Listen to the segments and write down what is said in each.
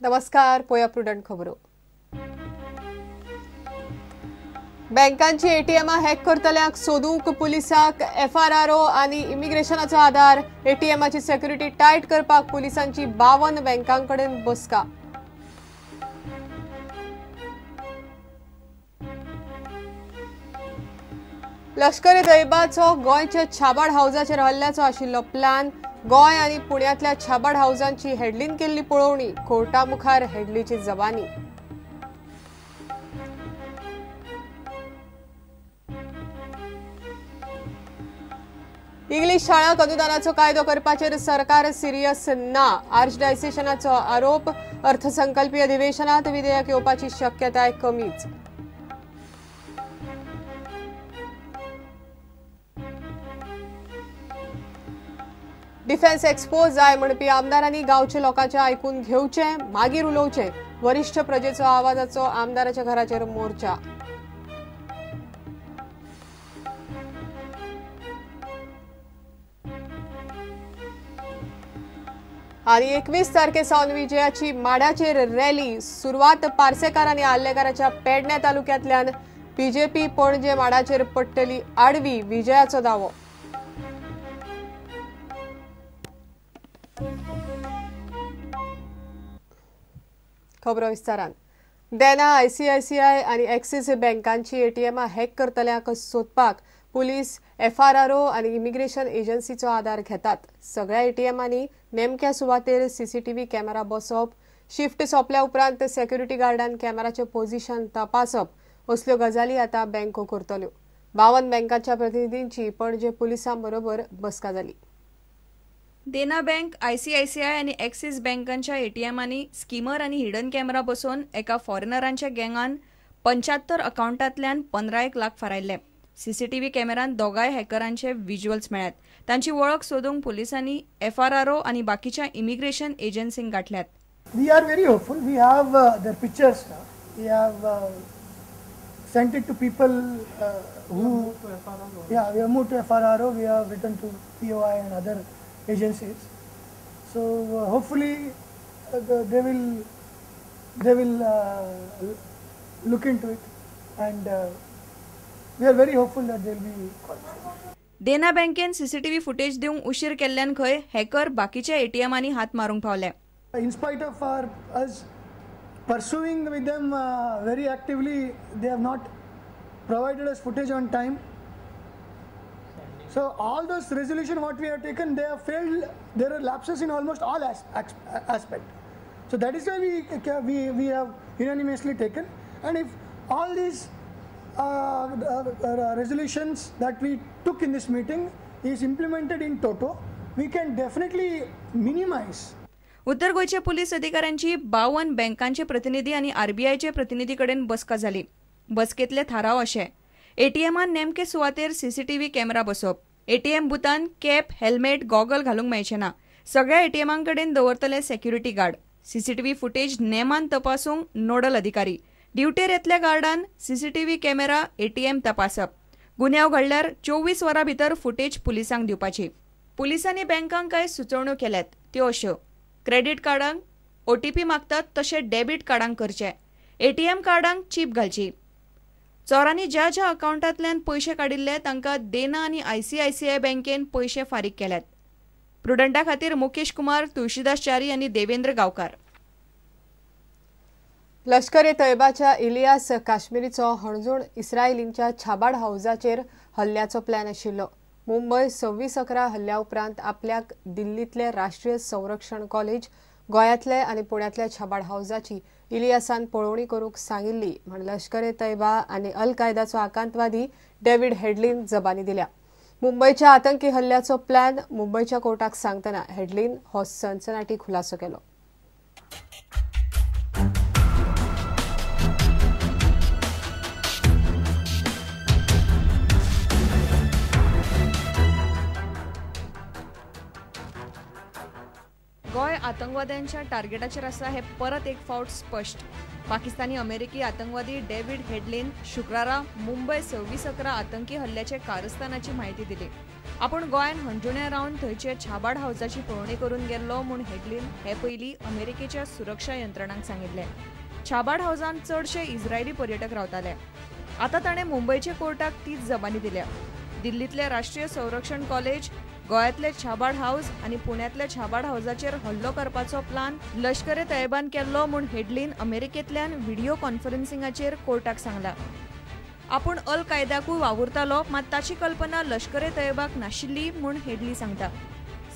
नमस्कार, पोया प्रुडंट खबरो। बँकांची एटीएम हॅक करतल्यांक सोदूंक पुलिसांक एफआरआरओ आनी इमिग्रेशनाचो आधार। एटीएमाची सेक्युरिटी टायट करपाक पुलिसांची 52 बँकां कडेन बसका। लष्कर ए तैयबाचो गोंयच्या छाबाड हावजाचेर हल्ल्याचो आशिल्लो प्लॅन। गोंय आनी पुण्यांतल्या छाबाड हावजांची हेडलीन केल्ली पळोवणी। कोर्टा मुखार हेडलीची जबानी। इंग्लीश शाळांक अनुदानाचो कायदो करपाचेर सरकार सिरियस ना, आर्चडायसेशनाचो आरोप। अर्थसंकल्पीय अधिवेशनात विधेयक येवपाची शक्यताय कमीच। डिफेन्स एक्सपो जाय म्हणपी आमदारांनी गांवच्या लोकांचे आयकून घेवचे, मागीर उलोवचे। वरिष्ठ प्रजेचो आवाजाचो आमदाराच्या घराचेर मोर्चा। आनी 21 तारखे सावन विजयाची माडाचेर रॅली। सुरवात पार्सेकार आनी आल्लेकाराच्या पेडणे तालुक्यांतल्यान। बीजेपी पणजे माडाचेर पडटली आडवी, विजयाचो दावो। खबरो विस्तारान। देना, आयसीआयसीआय आनी एक्सिस बँकांची एटीएम हॅक करतल्यांक सोदपाक पुलीस एफआरआरओ आनी इमिग्रेशन एजन्सीचो आधार घेतात। सगळ्या एटीएमांनी नेमक्या सुवातेर सीसीटीव्ही कॅमेरा बसोवप, शिफ्ट सोंपल्या उपरांत सेक्युरिटी गार्डान कॅमेराचें पोझिशन तपासप असल्यो गजाली आतां बँको करतल्यो। 52 बँकांच्या प्रतिनिधींची पणजे पुलिसां बरोबर बसका जाली। देना बँक, आयसीआयसीआय आनी एक्सिस बँकांच्या एटीएमांनी स्किमर आनी हिडन कॅमेरा बसोवन एका फॉरेनरांच्या गँगान 75 अकाउंटांतल्यान 15 लाख फारायल्ले। सीसीटीव्ही कॅमेरान दोगांय हॅकरांचे व्हिज्युअल्स मेळ्ळ्यात। तांची वळख सोदूंक पुलिसांनी एफआरआरओ आनी बाकीच्या immigration एजन्सींक गाठल्यात। We are very hopeful. We have their pictures. We have sent it to people who yeah, we have moved to FRRO, we have written to POI and other agencies. So hopefully they will look into it and we are very hopeful that they will be caught. देना बँकेन CCTV footage दिवंक उशीर केल्ल्यान खंय hacker बाकीच्या एटीएमांनी हात मारूंक पावले। In spite of our us pursuing with them very actively, they have not provided us footage on time. So all those resolution what we have taken, they have failed. There are lapses in almost all aspect. So that is why we have unanimously taken. And if all these resolutions that we took in this meeting is implemented in toto, we can definitely minimize. उत्तर गोंयचे police अधिकाऱ्यांची 52 बँकांचे प्रतिनिधी आनी आरबीआयचे प्रतिनिधी कडेन बसका जाली। बसकेंतले थाराव अशे: एटीएमान नेमके सुवातेर सीसीटीव्ही कॅमेरा बसोवप, एटीएम बुथान कॅप, हेल्मेट, गॉगल घालूंक मेळचे ना, सगळ्या एटीएमां कडेन दवरतले सेक्युरिटी गार्ड, सीसीटीव्ही फुटेज नेमान तपासूंक नोडल अधिकारी, ड्युटेर येतल्या गार्डान सीसीटीव्ही कॅमेरा एटीएम तपासप, गुन्यांव घडल्यार 24 वरां भितर फुटेज पुलिसांक दिवपाची। पुलिसांनी बँकांक कांय सुचोवण्यो केल्यात त्यो अश्यो: क्रेडीट कार्डांक ओटीपी मागतात तशें डेबीट कार्डांक करचें, एटीएम कार्डांक चीप घालची। चोरांनी ज्या ज्या अकाउंटांतल्यान पयशे काडिल्ले तांकां देना आनी आयसीआयसीआय बँकेन पयशे फारीक केल्यात। प्रुडंटा खातीर मुकेश कुमार, तुळशीदास च्यारी आनी देवेंद्र गांवकार। लष्कर ए तैयबाच्या इलियास काश्मीरीचो हणजूण इस्रायलींच्या छाबाड हावजाचेर हल्ल्याचो प्लॅन आशिल्लो। मुंबय 26/11 हल्ल्या उपरांत आपल्याक दिल्लींतले राष्ट्रीय संरक्षण कॉलेज, गोंयांतले आनी पुण्यांतल्या छाबाड हावजाची इलियासान पळोवणी करूंक सांगिल्ली म्हण लष्कर ए तैयबा आनी अल कायदाचो आकांतवादी डेव्हिड हेडलीन जबानी दिल्या। मुंबयच्या आतंकी हल्ल्याचो प्लॅन मुंबयच्या कोर्टाक सांगतना हेडलीन हो सनसनाटी खुलासो केलो। गोंय आतंकवाद्यांच्या टार्गेटाचेर आसा हें परत एक फावट स्पश्ट। पाकिस्तानी अमेरिकी आतंकवादी डेव्हिड हेडलीन शुक्रारा मुंबय 26/11 आतंकी हल्ल्याचे कारस्थानाची माहिती दिली। आपूण गोंयांत हणजुण्या रावन थंयचे छाबाड हावजाची पळोवणी करून गेल्लो म्हूण हेडलीन हे पयलीं अमेरिकेच्या सुरक्षा यंत्रणांक सांगिल्लें. छाबाड हावजांत चडशे इस्रायली पर्यटक रावताले. आतां ताणें मुंबयचे कोर्टाक तीच जबानी दिल्या. दिल्लींतले राष्ट्रीय संरक्षण कॉलेज, गोंयांतले छाबाड हावज आनी पुण्यांतल्या छाबाड हावजाचेर हल्लो करपाचो प्लान लश्कर ए तैयबान केल्लो म्हूण हेडलीन अमेरिकेंतल्यान व्हिडियो कॉन्फरन्सिंगाचेर कोर्टाक सांगला. आपूण अल कायदाकूय वावुरतालो, मात ताची कल्पना लश्कर ए तैयबाक नाशिल्ली म्हूण हेडली सांगता.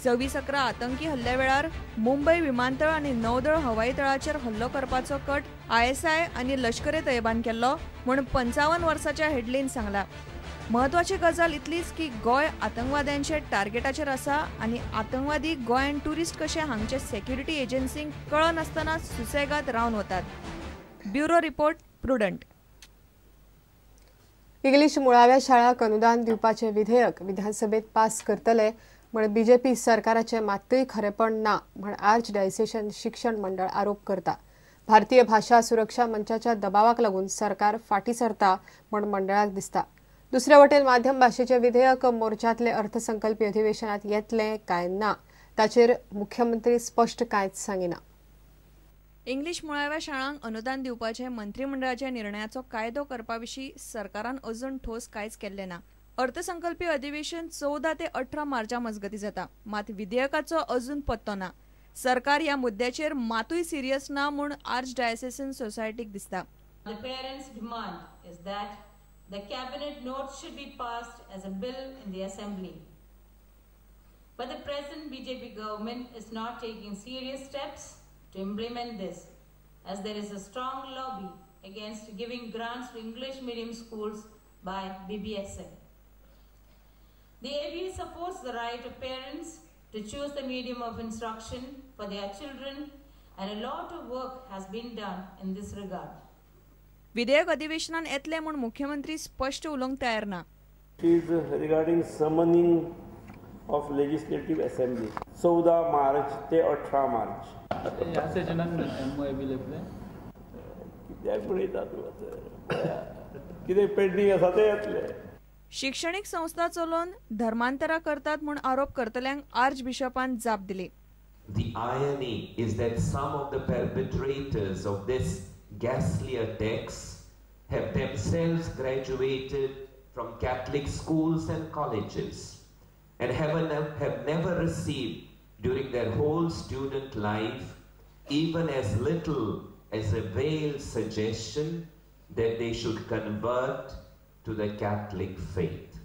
26/11 आतंकी हल्ल्या वेळार मुंबय विमानतळ आनी नौदळ हवाई तळाचेर हल्लो करपाचो कट आयएसआय आनी लश्कर ए तैयबान केल्लो म्हूण 55 वर्साच्या हेडलीन सांगला. म्हत्वाची गजाल इतलीच की गोंय आतंकवाद्यांचे टार्गेटाचेर आसा आनी आतंकवादी गोंयांत ट्युरिस्ट कशे हांगचे सेक्युरिटी एजन्सींक कळनासतना सुसेगाद रावन वतात. Bureau report, Prudent. English मुळाव्या शाळांक अनुदान दिवपाचें विधेयक विधानसभेत पास करतले म्हण बीजेपी सरकाराचें मात्तूय खरेपण ना म्हण आर्च डायसेशन शिक्षण मंडळ आरोप करता. भारतीय भाशा सुरक्षा मंचाच्या दबावाक लागून सरकार फाटीं सरता म्हण मंडळाक दिसता. दुसरे वटेन माध्यम भाशेचें विधेयक मोर्चांतले अर्थसंकल्पी अधिवेशनात येतलें काय ना ताचेर मुख्यमंत्री स्पश्ट कांयच सांगिना. इंग्लीश मुळाव्या शाळांक अनुदान दिवपाचे मंत्रिमंडळाच्या निर्णयाचो कायदो करपा विशीं सरकारान अजून ठोस कांयच केल्लें ना. अर्थसंकल्पी अधिवेशन 14 ते 18 मार्चा मजगतीं जाता, मात विधेयकाचो अजून पत्तो ना. सरकार ह्या मुद्द्याचेर मातूय सिरियस ना म्हूण आर्च डायसेसन सोसायटीक दिसता. The parents' demand is that the cabinet note should be passed as a bill in the assembly. But the present BJP government is not taking serious steps to implement this, as there is a strong lobby against giving grants to English medium schools by BBSM. The ABA supports the right of parents to choose the medium of instruction for their children, and a lot of work has been done in this regard. विधेयक अधिवेशनान येतलें म्हूण मुख्यमंत्री स्पश्ट उलोवंक तयार ना. Is regarding summoning of legislative assembly 14 मार्च ते 18 मार्च. ह्या सेशनान एमओए बिल येतलें. कित्याक पळयता तूं कितें पेंडींग आसा तें येतलें. शिक्षणीक संस्था चलोवन धर्मांतरां करतात म्हूण आरोप करतल्यांक आर्च बिशपान जाप दिली. The irony is that some of the perpetrators of this ghastly attacks have themselves graduated from Catholic schools and colleges and have never received during their whole student life even as little as a veiled suggestion that they should convert to the Catholic faith.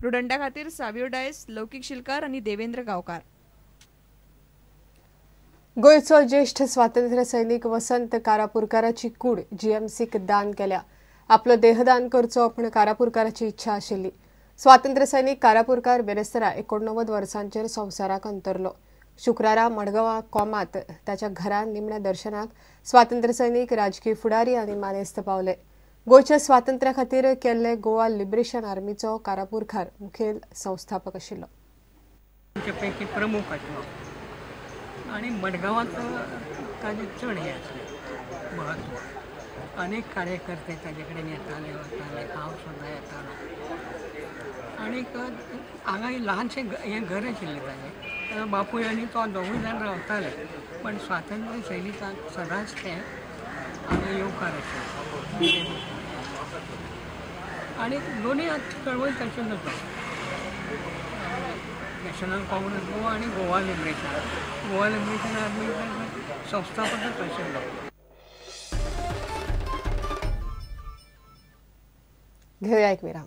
प्रुडंटा खातीर सावियो डायस, लौकिक शिलकार आनी देवेंद्र गांवकार. गोंयचो ज्येष्ठ स्वातंत्र्य सैनिक वसंत कारापुरकाराची कूड जीएमसीक दान केल्या. आपलो देहदान करचो पूण कारापुरकाराची इच्छा आशिल्ली. स्वातंत्र्य सैनिक कारापुरकार बेरेस्तारा 89 वर्सांचेर संवसाराक अंतरलो. शुक्रारा मडगांवा कोमात ताच्या घरा निमण्या दर्शनाक स्वातंत्र्य सैनिक, राजकीय फुडारी आनी मानेस्त पावले. गोंयच्या स्वातंत्र्या खातीर केल्ले गोवा लिबरेशन आर्मीचो कारापुरकार मुखेल संस्थापक आशिल्लो. पैकी प्रमुख आशिल्लो आनी मडगांवांत ताजें चड हें आसलें म्हत्व. अनेक कार्यकर्ते ताजे कडेन येताले वताले, हांव सुद्दां येतालो. आनीक हांगा ल्हानशें हें घर आशिल्लें ताजें, बापूय आनी तो दोगूय जाण रावताले. पण स्वातंत्र्य सैनिकांक सदांच ते हांगा येवकार आशिल्ले आनी दोनूय चळवळीत आशिल्लो तो, नॅशनल काँग्रेस गोवा आनी Goa liberation. Goa liberation army संस्थापकच आशिल्लो. घेऊया एक विराम.